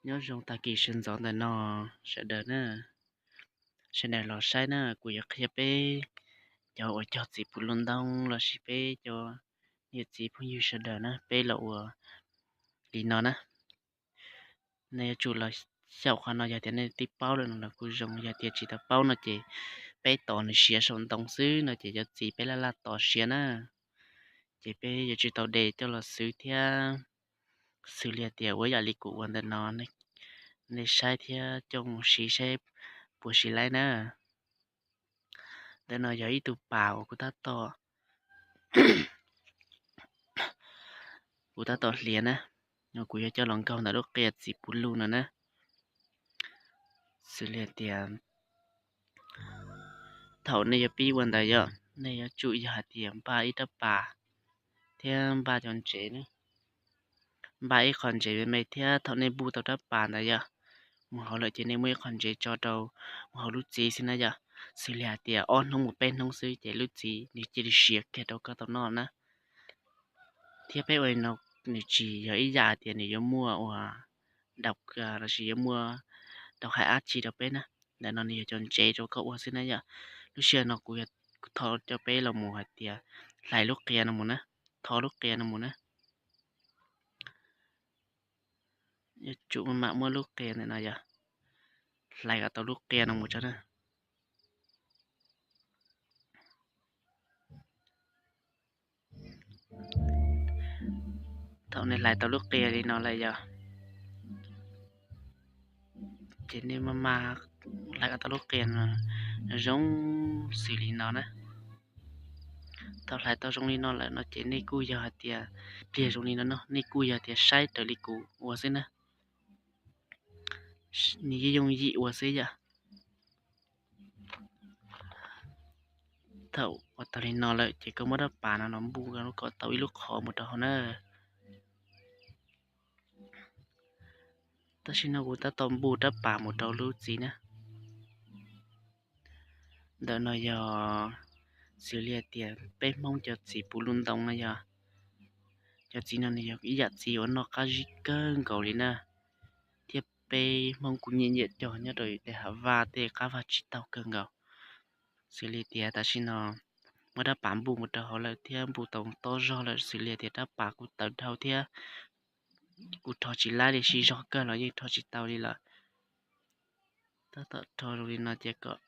Nyob zoo tag kis sawv ntxov ntawm no sawv daws na, sawv daws los saib na, kuv yuav qhia peb cov uas cog txiv puv lub ntoo lossis peb cov niam txiv phooj ywg sawv daws na, peb los ua li no na. Nej yuav tsum los xyaum qhov no, yog tias nej twb paub lawm no los kuj zoo, yog tias tsis tau paub no ces peb tos nws siav saum ntoo xwb no ces cov txiv peb laj laj tos siav na. Ces peb yuav tsum tau de coj los xwb thiab. Xws li tias ua yam li kuv ua ntawm no, nej saib thiab coj mus siv saib puas siv laib na. Ntawm no yog ib tug pas uas kuv tab tom, kuv tab tom hliav na, kuv yuav coj los nkaug ntawm lub qia txiv puv lub no na. Xws li tias thaum nej yuav pib ua ntawd yog nej yuav tsum yog hais tias npaj ib rab pas thiab npaj cov ntsev na, npaj ib qho ntsev me me thiab thaum nej npuj tau rab pas ntawd yog mus hauv lawm ces nej muab ib qho ntsev tso rau mus hauv lub txiv xwb na yog. Xws li hais tias ob hnub mus peb hnub xwb ces lub txiv nws cia li siav kiag rau koj tau noj na. Thiab peb ua li no nws tsis yog ib yam hais tias nws yuav muaj ua dab lossis yuav muaj dab hais dab tsi rau peb na. Ntawm no nws yog cov ntsev rau koj ua xwb na yog. Lub sij hawm no kuv yog tho coj peb los mus hais tias hlais lub qia no mus na, tho lub qia no mus na. Yuav tsum mam muab lub qia ntawm no yog hlais kom tau lub qia no mus tso na. Thaum nej hlais tau lub qia li no lawm yog, ces nej maj mam hlais kom tau lub qia no zoo xws li no na. Thaum hlais tau zoo li no lawm no ces nej kuj yog hais tias pliag zoo li no no nej kuj yog tias saib raws li kuv ua xwb na. Nws yeej yooj yim ua xwb yom. Thaum ua tau li no lawm ces koj muab rab pas no los npuj kom tau ib lub qhov mus rau hauv na. Tam sim no kuv tab tom npuj rab pas mus rau lub txiv na. Ntawm no yog xws li hais tias peb Hmoob cov txiv puv lub ntoo no yog, cov txiv no nws yog ib yam txiv uas noj qab zib kawg nkaus li na, thiab peb Hmoob kuj nyiam nyiam cog nyob rau tej hav vaj tej qab vaj tsib taug kawg nkaus. Xws li tias tam sim no muab rab pas npuj mus rau hauv lawm thiab npuj tau tob zog lawm, xws li tias rab pas kuj tawv dhau thiab kuj rho tsis laib li, sib zog kawg los yeej rho tsis tau li lawm. Tab tom rho zoo li no ces kom,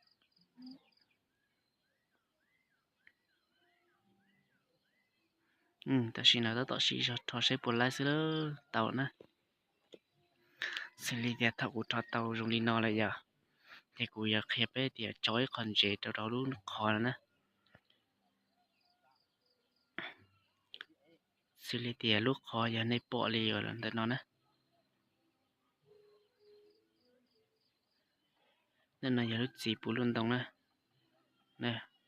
tam sim no tab tom sib zog rho saib puas laib xwb tau na. Xws li tias thaum kuv rho tau zoo li no lawm yog, ces kuv yuav qhia peb tias tso ib qho ntsev rau rau lub qhov no na. Xws li tias lub qhov yog nej pom li ntawm no na. Ntawm no yog lub txiv puv lub ntoo na.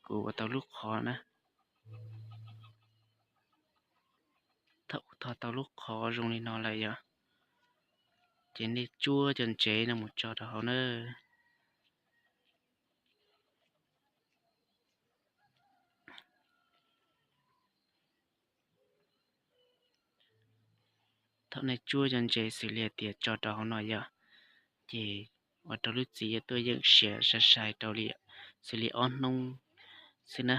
Kuv ua tau lub qhov na. Thaum kuv tho tau lub qhov zoo li no lawm yog, ces nej tsuab cov ntsev no mus tso rau hauv na. Thaum nej tsuab cov ntsev xws li tias tso rau hauv no yog, ces ua rau lub txiv yuav tuaj yeem siav sai sai rau li, xws li ob hnub xwb na.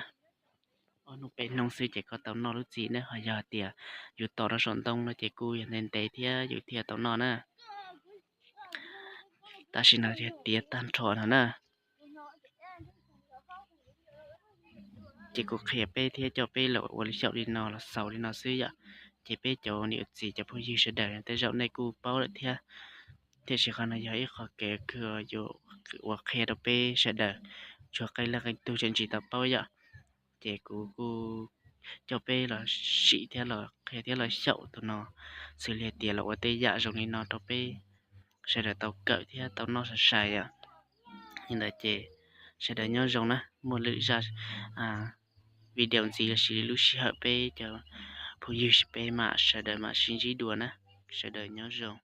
Ob hnub peb hnub xwb ces koj tau noj lub txiv na, ho yog tias yus tos rau saum ntoo no ces kuj yog ntev ntev thiab yus thiaj tau noj na. Tam sim no tiav tag nrho no na. Ces kuv qhia peb thiab coj peb los ua li xyaum li no los xaus li no xwb yom. Ces peb cov niam txiv cov phooj ywg sawv daws tej zaum nej kuj paub lawm thiab. Tiam sis qhov no yog ib qho kev kws yuav ua qhia rau peb sawv daws tsuas qee leej qee tug tseem tsis tau paub yom. Ces kuv kuj coj peb los sim thiab los qhia thiab los xyaum tus no, xws li tias los ua tej yam zoo li no rau peb sawv daws tau kawm thiab tau noj sai sai yom. Li ntawd ces sawv daws nyob zoo na, muaj lwm zaj video ntxiv los sis lub sij hawm peb cov phooj ywg peb mam sawv daws mam sib ntsib dua na. Sawv daws nyob zoo.